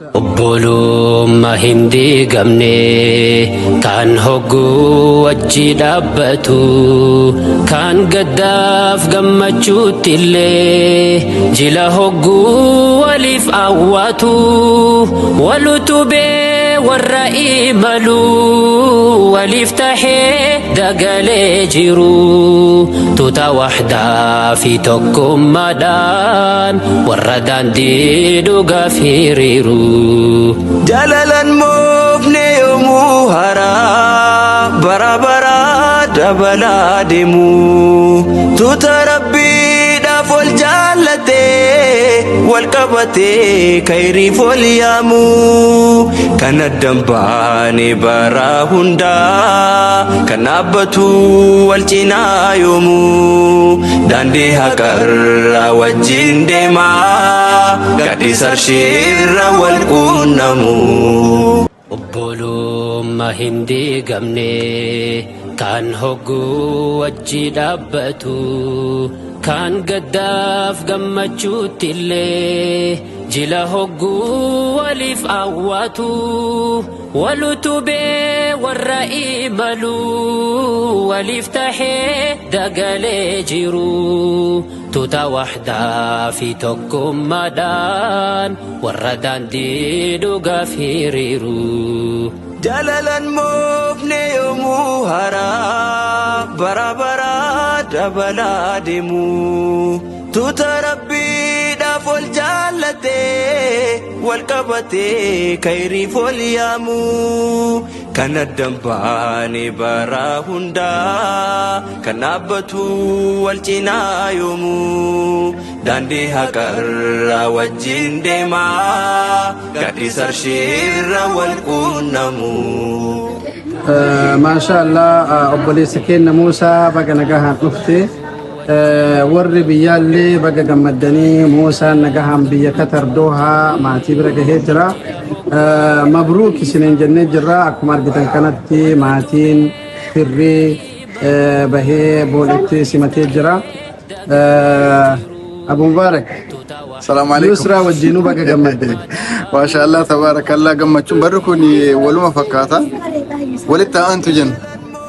Obbolummaa hin diigamne, kan hogguu wajji dhaabbatu, kan gaddaaf gammachuutti illee jila hogguu waliif awwaatu, walutubee warra imalu, waliif tahee dagalee jiru, tuuta wahdaa fi tokkummaadhaan warra daandii dhugaaf hiriiru. Jaalalan moofne yoomuu haraa bara bara dabalaa deemu. Tuuta rabbiidhaaf wal jaallatee wal qabatee kayriif wal yaamu. Kan addan baane bara hundaa kan dhaabbatu wal cinaa yoomu. Daandii haqarra wajjin deemaa gaaddisa arshiirra wal quunnamu. Obbolummaa hin diigamne, kan hogguu wajji dhaabbatu, kan gaddaaf gammachuutti illee jila hogguu waliif awwaatu, walutubee warra imalu, waliif tahee dagalee jiru, tuuta wahdaa fi tokkummaadhaan warra daandii dhugaaf hiriiru. Jaalalan moofne yoomuu haraa bara bara dabalaa deemu. Tuuta rabbiidhaaf wal jaallatee wal qabatee kayriif wal yaamu. Kan addan baane bara hundaa kan dhaabbatu wal cinaa yoomu. Daandii haqarra wajjin deemaa gaaddisa arshiirra wal quunnamu. Maasha Allah, obboleessa keenya Muusaa, baga nagahaan dhufte. Warri biyyaallee baga gammaddanii. Muusaan nagahaan biyya Qatar, Dohaa maatii bira gahee jira. Mabruuk isiniin jennee jirra. Akkuma argitan kanatti maatiin firrii bahee booletti simatee jira. Abu Mubaarak. Salaamu alaikum. Yusraa wajjinuu baga gammaddan. Maasha Allah, tabaarakallah, gammachuun barri kun waluma fakkaata. Walitti aantu jenna.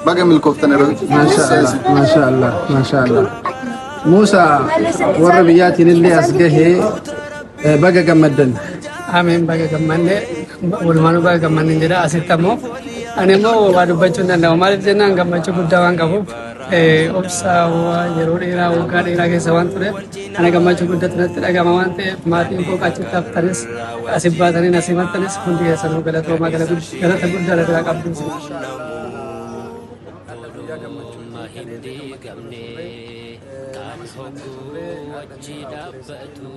Baga milkooftan yeroo. Maasha Allah, maasha Allah, maasha Allah. Muusaa, warra biyyaatiin illee as gahee, baga gammaddan. Ameen, baga gammanne, walumaanuu baga gammanne jedha. Asitti ammoo ani immoo waa dubbachuu hin danda'u. Maaliif jennaan, gammachuu guddaa waan qabuuf, obsa yeroo dheeraa, waggaa dheeraa keessa waan tureef, ana gammachuu guddatu natti dhagama waan ta'eef, maatiin koo achitti haftanis, asi baatanii asii martanis, hundi keessanuu galatoomaa, galata guddaa na biraa qabdu. Obbolummaa hin diigamne, kan hogguu wajji dhaabbatu,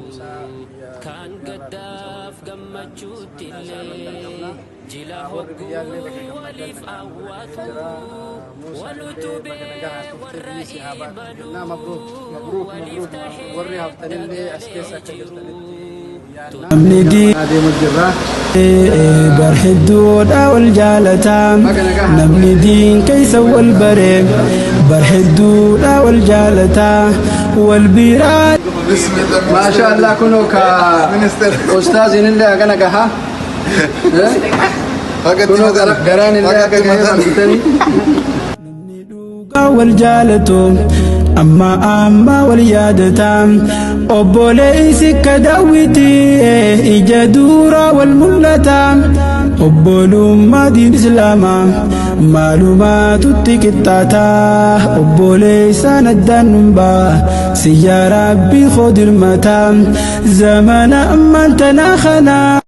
kan gaddaaf gammachuutti illee jila hogguu waliif awwaatu, walutubee warra imalu, Mabruuk, mabruuk, waliif mabruuk. tahee Warri haftanillee as keessa akka jirtanitti Namni adeemu jirra. bar hedduudha wal jaalataa, namni diin keessa wal bare bar hedduudha wal jaalataa wal biraa. Maasha Allah, kunoo ka ustaaziin illee hagana gaha. Kunoo garaan illee akka gahee argitanii. Wal jaalatu amma amma wal yaadata, obboleessi akka daawwiti ija dura wal mul'ata. Obbolummaa diin islaamaa maalumaatutti qixxaata, obboleessaan addaan numbaa siyyaa rabbii koo dirmata zamana ammaan tanaa kana.